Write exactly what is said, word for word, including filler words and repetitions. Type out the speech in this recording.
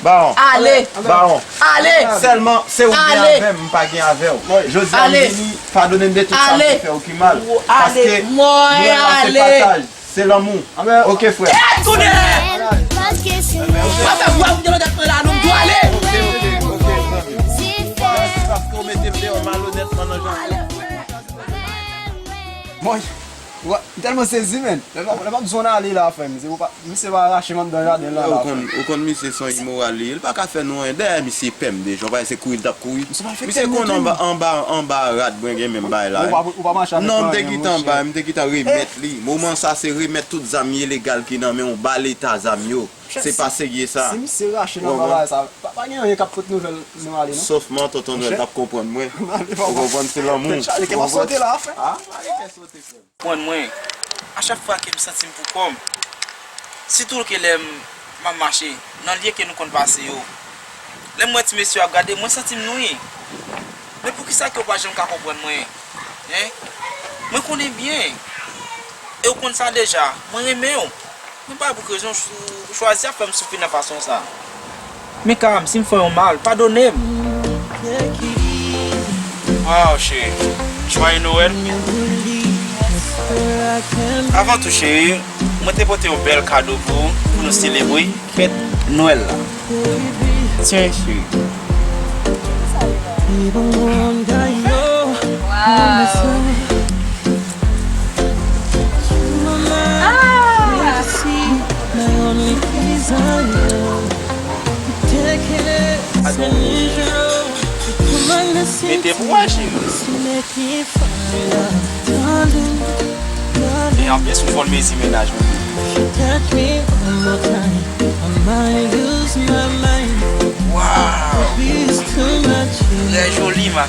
Bawon. Ale. Bawon. Ale. Sèlman, se ou gen Ale. Avè m, m pa gen avè w. Jodi a, m Ale. Vini padone m de tout sa m Ale. Te fè ou ki mal. Ale. Paske Mwen Nwèl la se ale. Pataj, se lanmou. Oke, frè. Tounen! Paske se Mwen fè vwa ou te lòt mwen la, non, m ale. Oke, oke, oke, zanmi. Se paske ou mete m deyò malonètman nan jan. Bon, m tèlman sezi, menn. Lè m ap di w ale la, frè m. Se pou pa, misye pa rache m anndan jaden la, Ou la, konn, ou konn misye se yon imoral li ye. Li pa ka fè nou anyen. Dèyè misye pè m deja. Ou pa wè se kouri l t ap kouri. Misye konnen anba, anba, anba rad mwen gen menm bagay la. Ou pa, ou pa mache avèk Non, m mwen, te anyen, gentan monchè. Bay, m te gentan remèt li. Moman sa se remèt tout zam ilegal ki nan men w, ba leta zam yo. Se pa serye sa. Si misye rache nan Ou konprann? Bagay sa, pa, pa gen anyen k ap pot nouvèl nou ale, non. Sofman tonton Nwèl t ap konprann mwen. M ale, Ou konprann se lanmou. Tèt chaje, kè m ap sote la, frè. Ah, pa gen kè sote, frè m. Konprann mwen, a chak fwa ke m santi m pou kò m, sitou ke lè m m ap mache nan lye ke nou konn pase yo, lè m wè ti mesye yo ap gade m, mwen santi m nwi. Men poukisa ke w pa janm ka konprann mwen? Hein? Mwen konnen byen. E w konn sa deja, mwen renmen w. Mwen pa wè pou ki rezon ou chwazi ap fè m soufri nan fason sa. Men Karam, si m fè w mal, padone m. Waw, cheri. Joyeux Noël. Avan tou, cheri, mwen te pote yon bèl kado pou ou, pou nou selebre fèt Nwèl la. Tiens, cheri. Waw. Mete pou wè, cheri. E anplis, ou fò l mezi mennaj mwen. Waw! Trè joli, ma.